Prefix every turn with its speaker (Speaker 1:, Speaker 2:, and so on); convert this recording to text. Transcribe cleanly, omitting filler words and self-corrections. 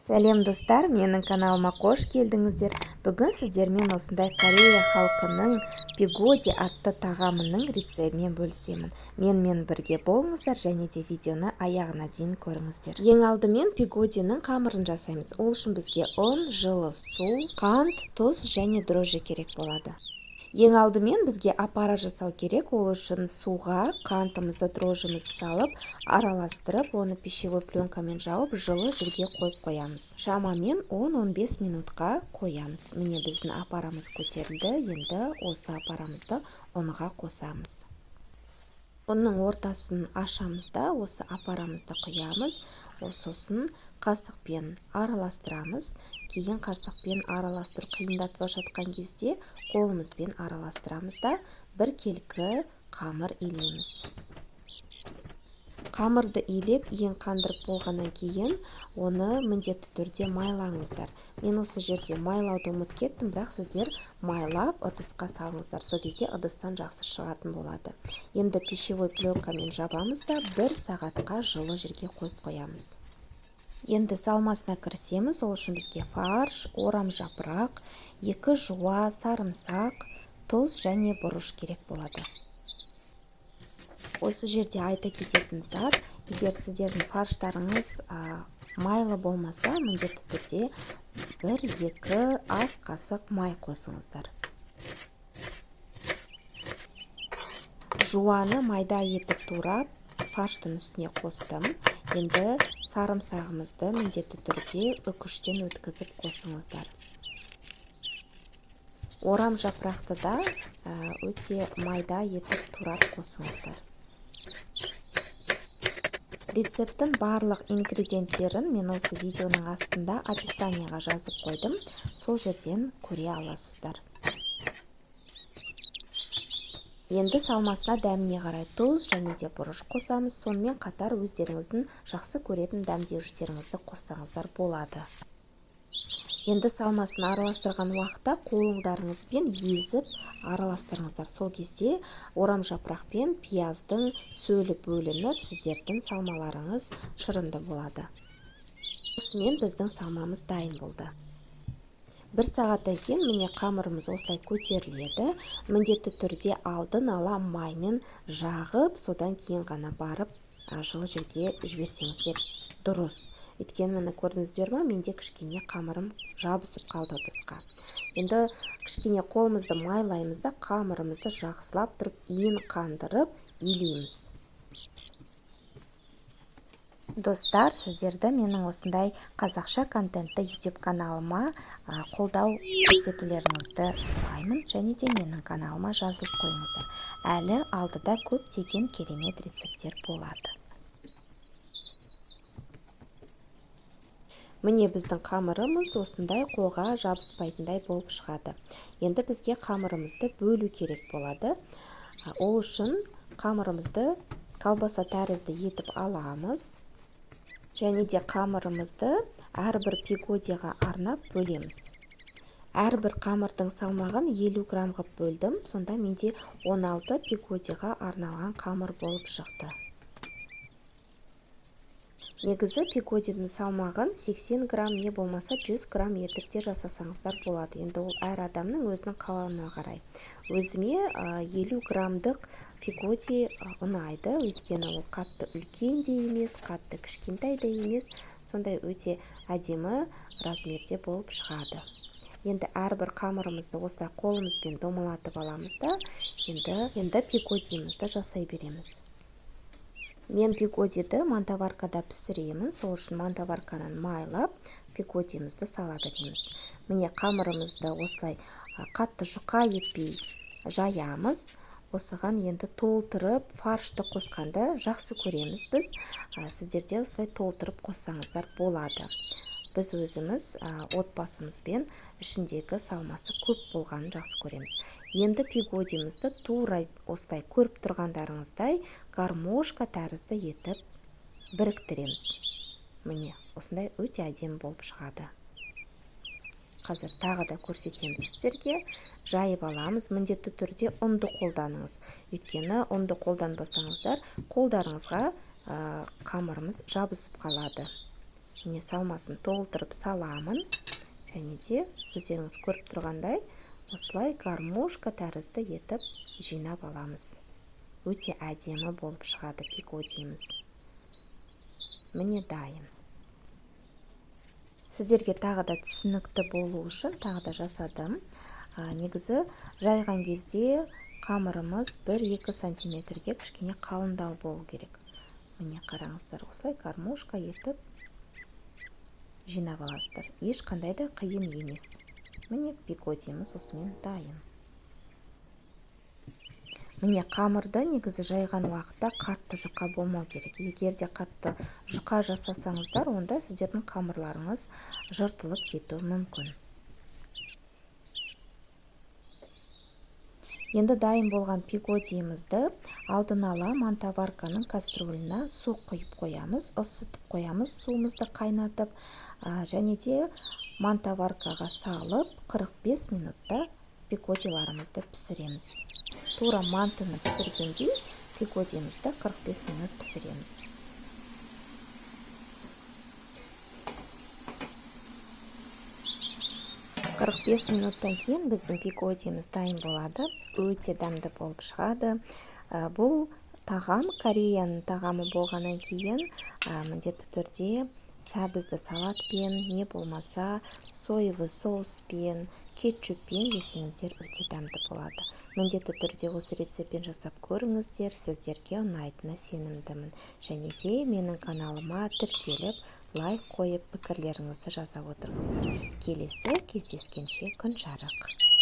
Speaker 1: Сәлем, достар! Менің каналыма қош келдіңіздер! Бүгін сіздермен осындай Корея халқының пигоди атты тағамының рецептімен бөлісемін. Менімен бірге болыңыздар және де видеоны аяғына дейін көріңіздер. Ең алдымен пигодиның қамырын жасаймыз. Ол үшін бізге ұн, жылы су, қант, тұз және дрожжи керек болады. Ең алдымен бізге опара жасау керек. Ол үшін суға қантымызды, дрожжимізді салып, араластырып, оны пищевой пленкамен жауып, жылы жерге қойып қоямыз. Шамамен 10-15 минутқа қоямыз. Міне, біздің опарамыз көтерілді. Енді осы опарамызды ұнға қосамыз. Ұнның ортасын ашамыз да, осы опарамызды құямыз. Сосын қасықпен араластырамыз. Кейін қасықпен араластыру қиындатып жатқан кезде қолымызбен араластырамыз да, біркелкі қамыр илейміз. Қамырды илеп, ең қандырып болғаннан кейін оны міндетті түрде майлаңыздар. Мен осы жерде майлауды ұмытып кеттім, бірақ сіздер майлап ыдысқа салыңыздар. Сол кезде ыдыстан жақсы шығатын болады. Енді пищевой пленкамен жабамыз да, бір сағатқа жылы жерге қойып қоямыз. Енді салмасына кірісеміз. Ол үшін бізге фарш, орам жапырақ, екі жуа сарымсақ, тұз және бұрыш керек болады. Осы жерде айта кететін зат: егер сіздердің фарштарыңыз майлы болмаса, міндетті түрде 1-2 ас қасық май қосыңыздар. Жуаны майда етіп турап, фарштың үстіне қостым. Енді сарымсағымызды міндетті түрде үкіштен өткізіп қосыңыздар. Орам жапырақты да өте майда етіп турап қосыңыздар. Рецепттің барлық ингредиенттерін мен осы видеоның астында описанияға жазып қойдым. Сол жерден көре аласыздар. Енді салмасына дәміне қарай тұз және де бұрыш қосамыз. Сонымен қатар өздеріңіздің жақсы көретін дәмдеуіштеріңізді қоссаңыздар болады. Енді салмасын араластырған уақытта қолдарыңызбен езіп араластырыңыздар. Сол кезде орам жапырақ пен пияздың сөлі бөлініп, сіздердің салмаларыңыз шырынды болады. Осымен біздің салмамыз дайын болды. Бір сағаттан кейін, міне, қамырымыз осылай көтеріледі. Міндетті түрде алдын ала маймен жағып, содан кейін ғана барып жылы жерге жіберсеңіздер дұрыс. Өйткені, міне, көрдіңіздер ма, менде кішкене қамырым жабысып қалды ыдысқа. Енді кішкене қолымызды майлаймыз да, қамырымызды жақсылап тұрып иін қандырып илейміз. Достар, сіздерді менің осындай қазақша контентті YouTube каналыма қолдау көрсетулеріңізді сұраймын және де менің каналыма жазылып қойыңыздар. Әлі алдыда көптеген керемет рецепттер болады. Міне, біздің қамырымыз осындай қолға жабыспайтындай болып шығады. Енді бізге қамырымызды бөлу керек болады. Ол үшін қамырымызды колбаса тәрізді етіп аламыз және де қамырымызды әрбір пигодиға арнап бөлеміз. Әрбір қамырдың салмағын 50 грамм қылып бөлдім. Сонда менде 16 пигодиға арналған қамыр болып шықты. Негізі пигодидің салмағын 80 грамм не болмаса 100 грамм етіп те жасасаңыздар болады. Енді ол әр адамның өзінің қалауына қарай. Өзіме 50 граммдық пигоди ұнайды, өйткені ол қатты үлкен де емес, қатты кішкентай да емес, сондай өте әдемі размерде болып шығады. Енді әрбір қамырымызды осылай қолымызбен домалатып аламыз да, енді пигодиімізді жасай береміз. Мен пигодиді мантоваркада пісіремін, сол үшін мантоварканы майлап, пигодиімізді сала береміз. Міне, қамырымызды осылай қатты жұқа етпей жаямыз. Осыған енді толтырып фаршты қосқанды жақсы көреміз біз. Сіздер де осылай толтырып қоссаңыздар болады. Біз өзіміз отбасымызбен ішіндегі салмасы көп болғанын жақсы көреміз. Енді пигодиімізді тура осылай, көріп тұрғандарыңыздай, гармошка тәрізді етіп біріктіреміз. Міне, осындай өте әдемі болып шығады. Қазір тағы да көрсетемін сіздерге. Жайып аламыз. Міндетті түрде ұнды қолданыңыз, өйткені ұнды қолданбасаңыздар, қолдарыңызға қамырымыз жабысып қалады. Міне, салмасын толтырып саламын. Және де өздеріңіз көріп тұрғандай, осылай гармошка тәрізді етіп жинап аламыз. Өте әдемі болып шығады пигодиіміз. Міне, дайын. Сіздерге тағы да түсінікті болу үшін тағы да жасадым. Негізі жайған кезде қамырымыз 1-2 сантиметрге кішкене қалыңдау болу керек. Міне, қараңыздар, осылай гармошка етіп жинап аласыздар. Ешқандай да қиын емес. Міне, пигодиіміз осымен дайын. Міне, қамырды негізі жайған уақытта қатты жұқа болмау керек. Егер де қатты жұқа жасасаңыздар, онда сіздердің қамырларыңыз жыртылып кетуі мүмкін. Енді дайын болған пигодиімізді алдын ала мантоварканың кастрюліне су құйып қоямыз, ысытып қоямыз, суымызды қайнатып, және де мантоваркаға салып 45 минутта пигодиларымызды пісіреміз. Тура мантыны пісіргендей пигодиімізді 45 минут пісіреміз. 45 минуттан кейін біздің пигодиіміз дайын болады. Өте дәмді болып шығады. Бұл тағам Кореяның тағамы болғаннан кейін міндетті түрде сәбізді салатпен, не болмаса соевый соуспен, кетчуппен жесеңіздер өте дәмді болады. Міндетті түрде осы рецептпен жасап көріңіздер, сіздерге ұнайтынына сенімдімін. Және де менің каналыма тіркеліп, лайк қойып, пікірлеріңізді жаза отырыңыздар. Келесі кездескенше күн жарық.